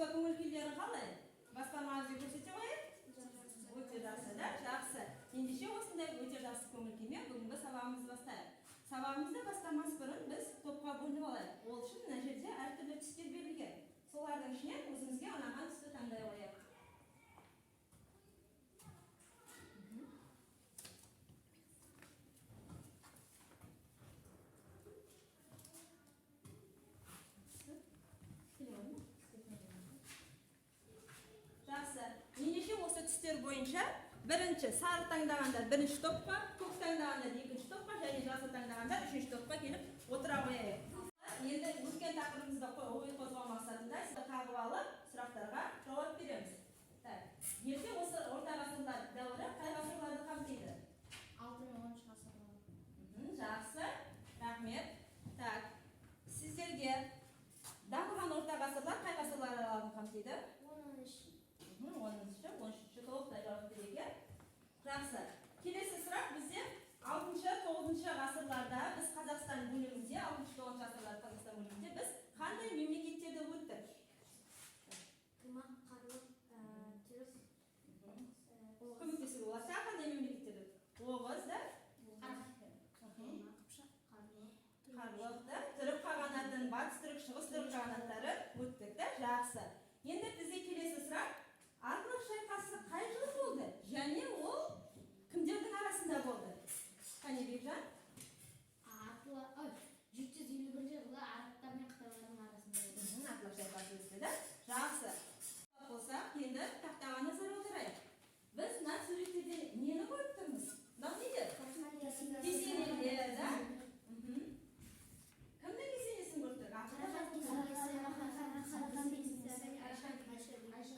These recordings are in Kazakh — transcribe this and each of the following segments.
Бүгінгі көңіл күйлерің қалай? Бас бармағымызбен көрсете қояйық. Өте жақсы, да? Жақсы. Ендеше осындай өте жақсы көңіл күймен бүгінгі сабағымызды бастайық. Сабағымызды бастамас бұрын біз топқа бөлініп алайық. Ол үшін мына жерде әртүрлі түстер берілген. Солардың ішінен өзімізге ұнаған түсті таңдай қояйық. Жақсы. Ендеше осы түстер бойынша бірінші сары таңдағандар бірінші топқа, көк таңдағандар екінші топқа және жасыл таңдағандар үшінші топқа келіп отыра қояйық. Енді өткен тақырыбымызды ой қозғау мақсатында сізді қағып алып сұрақтарға жауап береміз. Так. Ерте осы орта ғасырлар дәуірі қай ғасырларды қамтиды? 6 мен 10 ғасырлар. Жақсы. Рахмет. Так. Сіздерге дамыған орта ғасырлар қай ғасырлар аралығын қамтиды? 10-13. 10-шы, 13-ші толықтай жауап береді екен. Жақсы. Келесі сұрақ бізде 6-шы, 9-шы ғасырларда біз Қазақстан бөлімінде, 6-шы, 9-шы ғасырлар Қазақстан бөлімінде біз қандай мемлекеттерді өттік? Қимақ, Қарлық, Түрік, Оғыз. Көмектесуге болады. Тағы қандай мемлекеттерді өттік? Оғыз, да? Қыпшақ, Қарлық. Қарлық, да? Түрік қағанатын, Батыс түрік, Шығыс түрік қағанаттары өттік, да? Жақсы. Енді бізде келесі сұрақ. Арлық шайқасы қай жылы болды? Және ол кімдердің арасында болды? Қане, Бекжан? Атла, ой, 751 жылы арабтар мен қытайлардың арасында болды. Атлас шайқасы өтті, да? Жақсы. Болсақ, енді тақтаға назар аударайық. Біз мына суреттерден нені көріп тұрмыз? Мынау нелер? Кесенелер, да? Кімнің кесенесін көріп тұрмыз?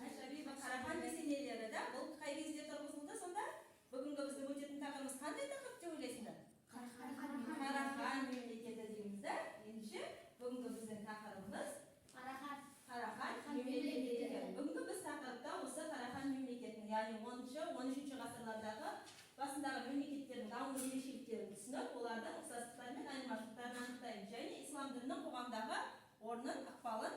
Айша бибі Қарахан кесенелері, да? Бұл қай кезде тұрғызылды сонда? Бүгінгі біздің өтетін тақырыбымыз қандай тақырып деп ойлайсыңдар? Қарахан мемлекеті дейміз, да? Ендеше бүгінгі біздің тақырыбымыз Қарахан мемлекеті екен. Бүгінгі біз тақырыпта осы Қарахан мемлекетінің, яғни 10-шы, 13-ші ғасырлардағы басындағы мемлекеттердің даму ерекшеліктерін түсініп, олардың ұқсастықтары мен айырмашылықтарын анықтаймыз және ислам дінінің қоғамдағы орнын, ықпалын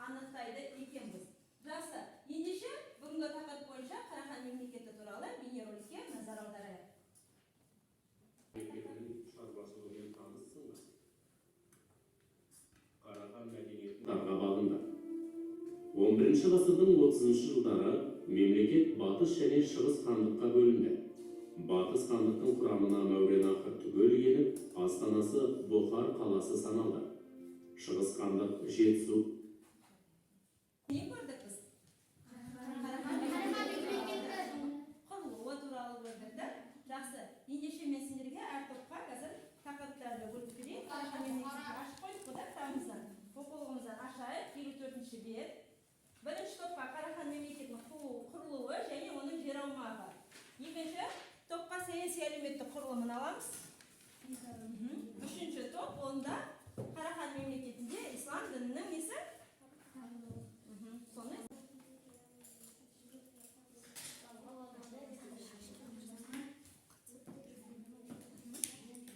анықтайды екенбіз. Жақсы. Ендеше бүгінгі тақырып бойынша Қарахан мемлекеті туралы бейнероликке назар аударайық. Мемлекетінің шаруашылығымен таныссың ба? Қарахан мәдениетін тарғап алынды. 11 ғасырдың 30 жылдары мемлекет Батыс және Шығыс хандыққа бөлінді. Батыс хандықтың құрамына Мәуереннахр түгел еніп, астанасы Бұхар қаласы саналды. Шығыс хандық Жетісу Не көрдік біз? Қарахан мемлекетінің құрылуы туралы көрдік, да? Жақсы. Ендеше мен сендерге әр топқа қазір тақырыптарды бөліп берейін. Қарахан мемлекетін ашып қойдық қой, да, кітабымыздан. Оқулығымыздан ашайық. 54-ші бет. Бірінші топқа Қарахан мемлекетінің құрылуы және оның жер аумағы. Екінші топқа саяси әлеуметтік құрылымын аламыз. Үшінші топ онда Қарахан мемлекетінде ислам дінінің несі? Соны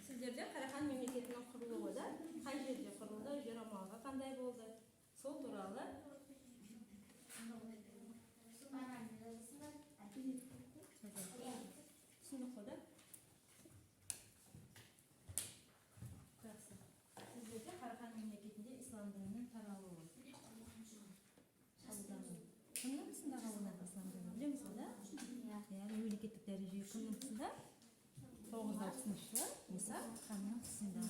сіздерде Қарахан мемлекетінің құрылуы, да, қай жерде құрылды, жер аумағы қандай болды, сол туралы. Түсіндік қой, да? Жақсы. Сіздерде Қарахан мемлекетінде ислам дінінің таралуы, қабылдануы. Кімнің тұсында қабылданды ислам діні, білеміз ғой, да? Иә, мемлекеттік дәреже кімнің тұсында? 960 жылы Мұса ханның тұсында.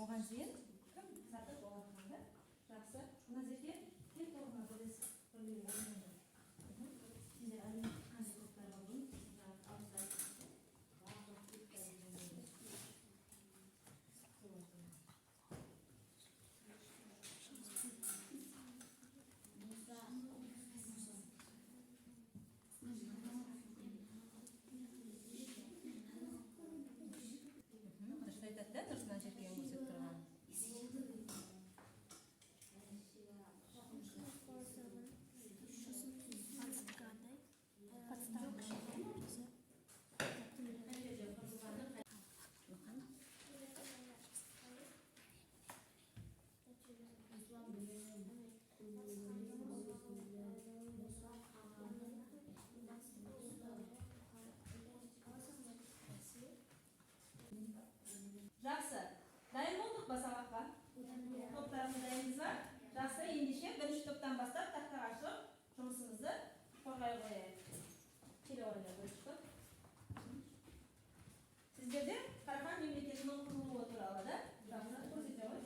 Оған дейін кім? Сатып болған хан, да? Жақсы. Назерке, кел, тобыңа бірлесіп бірге орныңда. Сендер әлеуметтік қандай топтарға бөлініп, жаңағы ауызда айтып, барлық топтарды. Солардың. Дұрыс айтады, да? Дұрыс, Назеркенің көрсетіп тұрған. Дайынбыз ба? Жақсы, ендеше бірінші топтан бастап тақтаға шығып жұмысымызды қорғай қояйық. Келе қойыңдар, бірінші топ. Сіздерде Қарахан мемлекетінің құрылуы туралы да? Жақсы, көрсете ғой.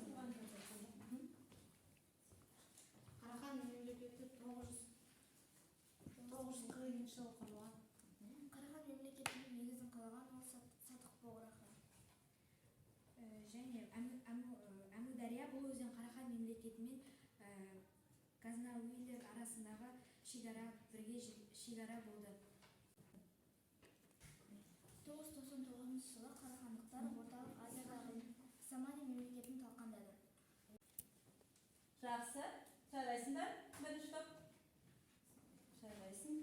Қарахан мемлекеті 942 жылы құрылған. Қарахан мемлекетінің негізін қалаған ол Садық Боғрахан. Және Әмудария, бұл өзен Қарахан мемлекетімен Газнауилер арасындағы шекара бірге шекара болды. 999 жылы қарахандықтар Орталық Азиядағы Самани мемлекетін талқандады. Жақсы, жарайсыңдар, бірінші топ. Жарайсың.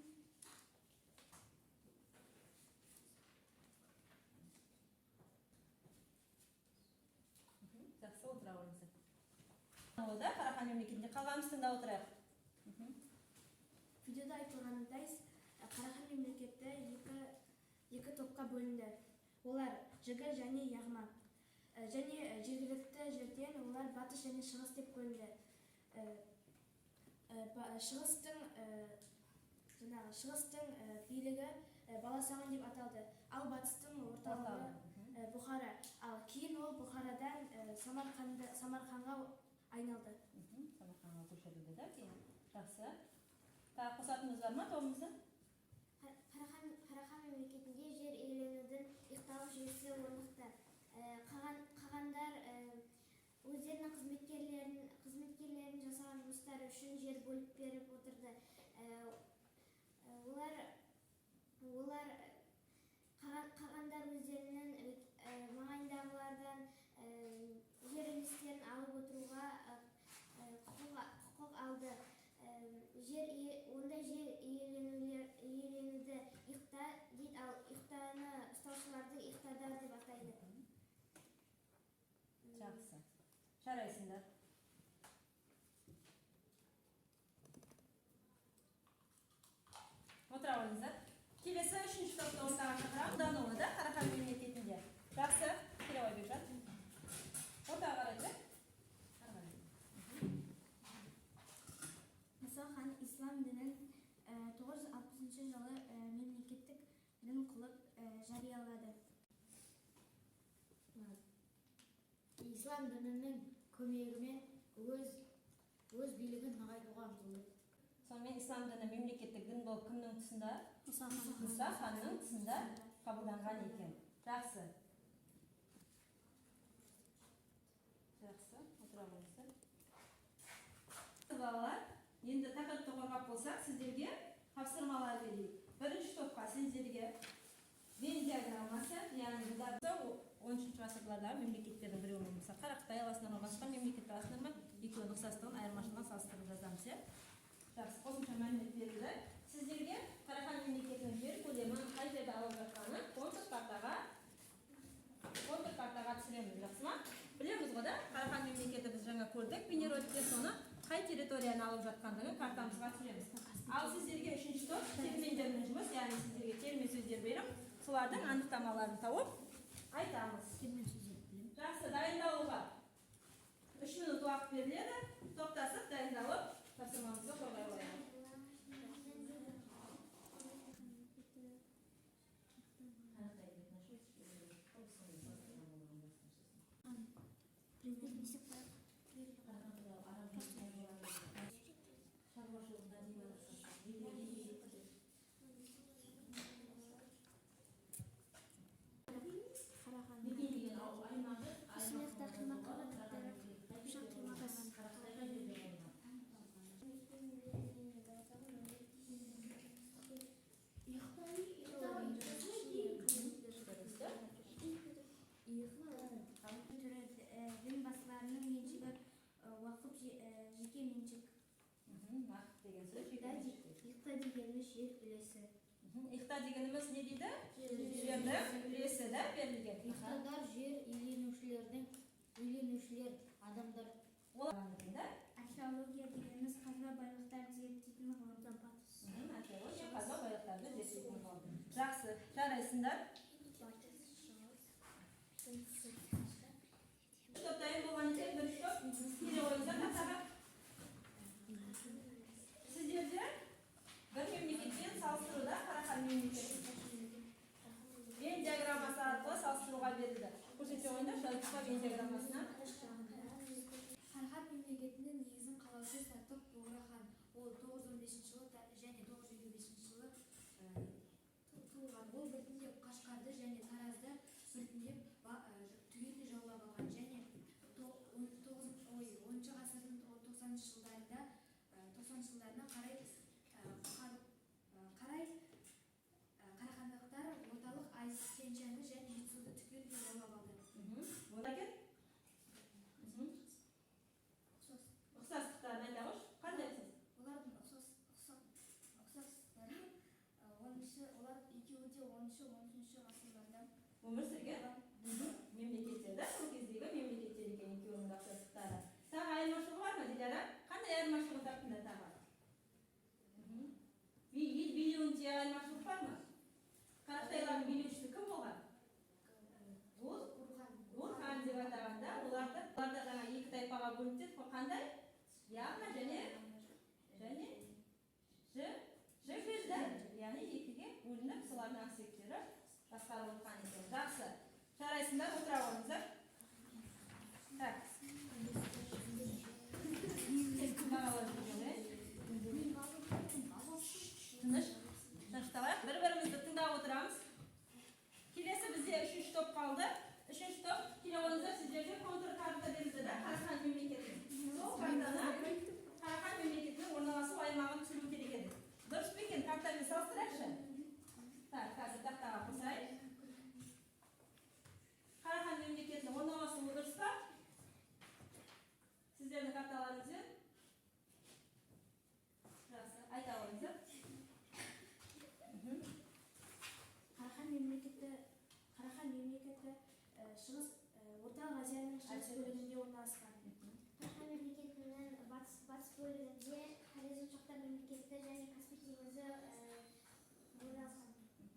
Жақсы, отыра қойыңыздар. Ол да Қарахан мемлекетінде қалғанымыз тыңдап отырайық. Видеода айтылғандай, Қарахан мемлекеті екі топқа бөлінді. Олар Жігі және Яғма. Және жергілікті жерден олар Батыс және Шығыс деп бөлінді. Шығыстың жаңағы Шығыстың билігі Баласағұн деп аталды. Ал Батыстың орталығы Бұхара. Ал кейін ол Бұхарадан Самарқанға айналды. Самарқанға көшірілді да кейін. Жақсы. Тағы қосатынымыз бар ма тобымызда? Қарахан мемлекетінде жер иеленудің иқталық жүйесі орнықты. Қағандар өздерінің қызметкерлерін жасаған жұмыстары үшін жер бөліп беріп отырды. Олар қағандар өздерінің маңайындағылардан жер үлестерін алып отыруға құқық алды. Ондай жер иеленуді иқта дейді, ал иқтаны ұстаушыларды иқтадар деп атайды. Жақсы. Жарайсыңдар. Отыра қойыңыздар. Келесі үшінші топты ортаға шақырамын. Қолдануы да Қарахан мемлекетінде. Жақсы, келе ғой, Бекжан. Ортаға қарай тұр. Ары қарай. Мұса хан ислам дінін 960 жылы мемлекеттік дін қылып жариялады. Ислам дінінің көмегімен өз билігін нығайтуға ұмтылды. Сонымен ислам діні мемлекеттік дін болып кімнің тұсында? Мұса ханның тұсында қабылданған екен. Жақсы. Жақсы, отыра қойыңыздар. Балалар, енді тақырыпты қорғап болсақ, сіздерге тапсырмалар берейік. Бірінші топқа сендерге Венн диаграммасы, яғни бұлар 13 ғасырлардағы мемлекеттердің біреуі, мысалы, Қарақытай аласыңдар ма, басқа мемлекет аласыңдар ма, екеуінің ұқсастығын, айырмашылығын салыстырып жазамыз, иә? Жақсы, қосымша мәлімет берілді. Сіздерге Қарахан мемлекетінің жер көлемін қай жерде алып жатқанын контур картаға түсіреміз, жақсы ма? Білеміз ғой да, Қарахан мемлекеті біз жаңа көрдік бейнероликте, соны қай территорияны алып жатқандығын картамызға түсіреміз. Ал сіздерге үшінші топ терминдермен жұмыс, яғни сіздерге термин сөздер беріп, солардың анықтамаларын тауып айтамыз. Жақсы, дайындалуға 3 минут уақыт беріледі. Топтасып, дайындалып, тапсырмамызды қорғай қояйық. Қарахан. Мекен деген аймағы. Қисмақта қимақ қағанаттары, Қыпшақ қимақ қағанаты. Түрі дін басыларының меншігі, уақып жеке меншік. Уақып деген сөз жеке меншік. Иқта дегеніміз жер үлесі. Иқта дегеніміз не дейді? Жердің үлесі да берілген. Иқтадар жер иеленушілер адамдар. Олар да? Археология дегеніміз қазба байлықтарды зерттейтін ғылым. Археология қазба байлықтарды зерттейтін ғылым. Жақсы, жарайсыңдар. Үш топ дайын болған екен, бірінші топ келе қойыңыздар тақтаға. 13 ғасырларда Өмір сүрген мемлекеттер да, сол кездегі мемлекеттер екен екеуінің де ұқсастықтары. Тағы айырмашылығы бар ма, Диляра? Қандай айырмашылығын таптыңдар тағы? Ел билеуінде айырмашылық бар ма? Қарақытайлардың билеушісі кім болған? Ол Гурхан деп атағанда, оларды жаңа екі тайпаға бөлініп дедік қой. Қандай? Яғма және жігіл да, яғни екіге бөлініп, солардың ақсүйектері басқарып отқан екен. Жақсы. Жарайсыңдар, отыра қойыңыздар. Так. Бағалап жүрген, тыныш, тынышталайық. Бір-бірімізді тыңдап отырамыз. Келесі бізде үшінші топ қалды. Үшінші топ, келе қойыңыздар, сіздерге контур карта берілді да, Қарахан мемлекетінің. Сол картаны Қарахан мемлекетінің орналасу аймағын түсіру керек еді. Дұрыс па екен? Картамен салыстырайықшы. Так, қазір тақтаға қосайық. Қарахан мемлекетінің орналасуы дұрыс па? Сіздердің карталарыңызбен? Жақсы, айта қойыңыздар. Қарахан мемлекеті шығыс Орталық Азияның шығыс бөлігінде орналасқан. Қарахан мемлекетінің батыс бөлігінде Хорезмшахтар мемлекеті және Каспий теңізі орналасқан.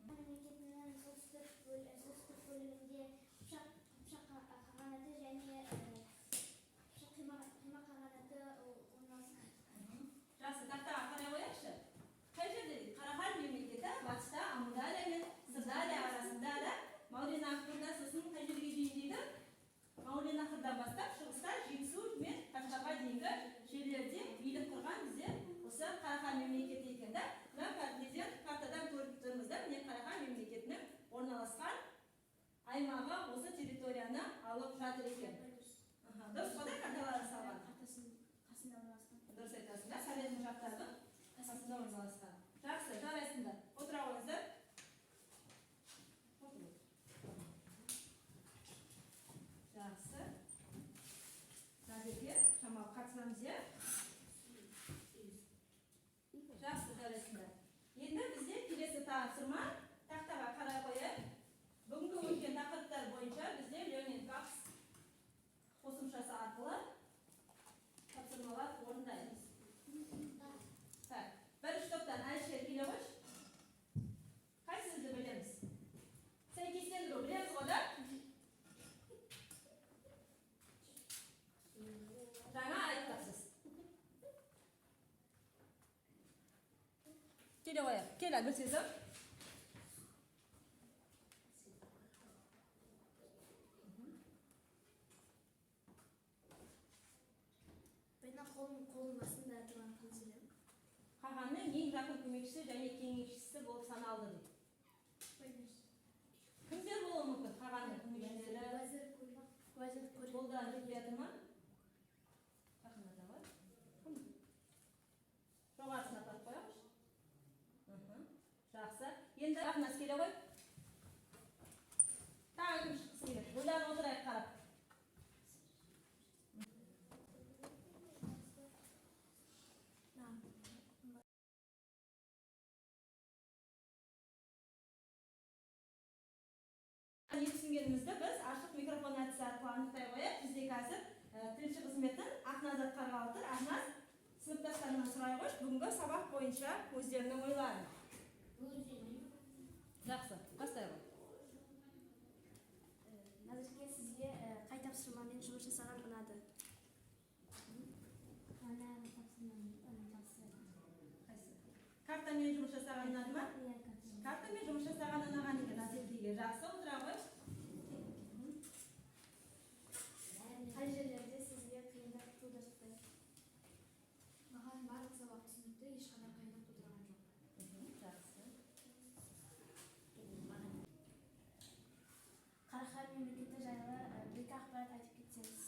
Қарахан мемлекетінің солтүстік бөлігінде Қыпшақ қағанаты және Қыпшақ Қимақ қағанаты орналасқан. Жақсы, тақтаға қарай қояйықшы. Қай жерде дейді? Қарахан мемлекеті батыста Амудария мен Сырдария арасында да, Мауреннахрда, сосын қай жерге дейін дейді? Мауреннахрдан бастап шығыста Жетісу мен Қашқарға дейінгі жерлерде билік құрған бізде осы Қарахан мемлекеті екен да. Мына неден, картадан көріп тұрмыз да, міне, Қарахан мемлекетінің орналасқан аймағы осы территорияны алып жатыр екен. Аха, дұрыс қой да, карталары салған. Картасының қасында орналасқан. Дұрыс айтасың да, хорезмшахтардың қасында орналасқан. Жақсы, жарайсыңдар. Отыра қойыңыздар. Отыр, отыр. Жақсы. Назерке, шамалы қатысамыз, иә? Жақсы, жарайсыңдар. Енді бізде келесі тапсырма, тақтаға қарай қояйық. Бүгінгі өткен тақырыптар бойынша бізде Learning Apps қосымшасы арқылы тапсырмалар орындаймыз. Так, бірінші топтан Әлішер, келе қойшы. Қайсымызды білеміз? Сәйкестендіру білеміз ғой да? Жаңа айтыпсыз. Келе қояйық. Кел, Гүлсезім. Бейнақ қолының астында тұрған канцлер. Қағанның ең жақын көмекшісі және кеңесшісі болып саналды дейді. Кімдер болуы мүмкін қағанның көмекшілері? Уәзір Көрен. Қолдан жетпей жатыр ма? Жақындата ғой. Кім? Жоғарысына апарып қоямыз. Жақсы. Енді Ақназ, келе ғой. Тағы кім шыққысы келеді? Ойланып отырайық қарап. Не түсінгенімізді біз ашық микрофон әдісі арқылы анықтай қояйық. Бізде қазір тілші қызметін Ақназ атқарғалы тұр. Ақназ, сыныптастарыңнан сұрай қойшы бүгінгі сабақ бойынша өздерінің ойларын. Жақсы, бастай ғой. Назерке, сізге қай тапсырмамен жұмыс жасаған ұнады? Ана тапсырманы жақсы. Қайсы? Картамен жұмыс жасаған ұнады ма? Иә, картамен. Картамен жұмыс жасаған ұнаған екен Назеркеге. Жақсы, отыра ғой. Қай жерлерде сізге қиындық тудырды? Маған барлық сабақ түсінікті, ешқандай қиындық тудырған жоқ. Жақсы. Қарахан мемлекеті жайлы бір екі ақпарат айтып кетсеңіз.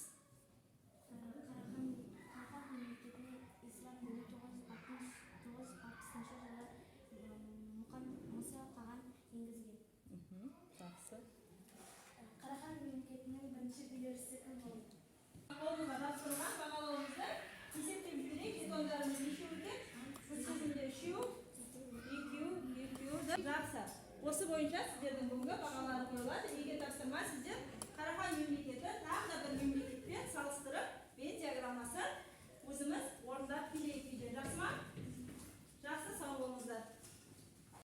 Қарахан мемлекетіне ислам діні 960 жылы Мұқан Мұса қаған енгізген. Жақсы. Қарахан мемлекетінің бірінші билеушісі кім болды? Қолымызға жапсырылған бағалауымызды есептеп жіберейік. Жетондарымыз нешеу екен? Гүлсезімде үшеу, екеу, екеу. Жақсы. Осы бойынша сіздердің бүгінгі бағалары қойылады. Үйге тапсырма: сіздер Қарахан мемлекеті тағы да бір мемлекетпен салыстырып, Венн диаграммасын өзіміз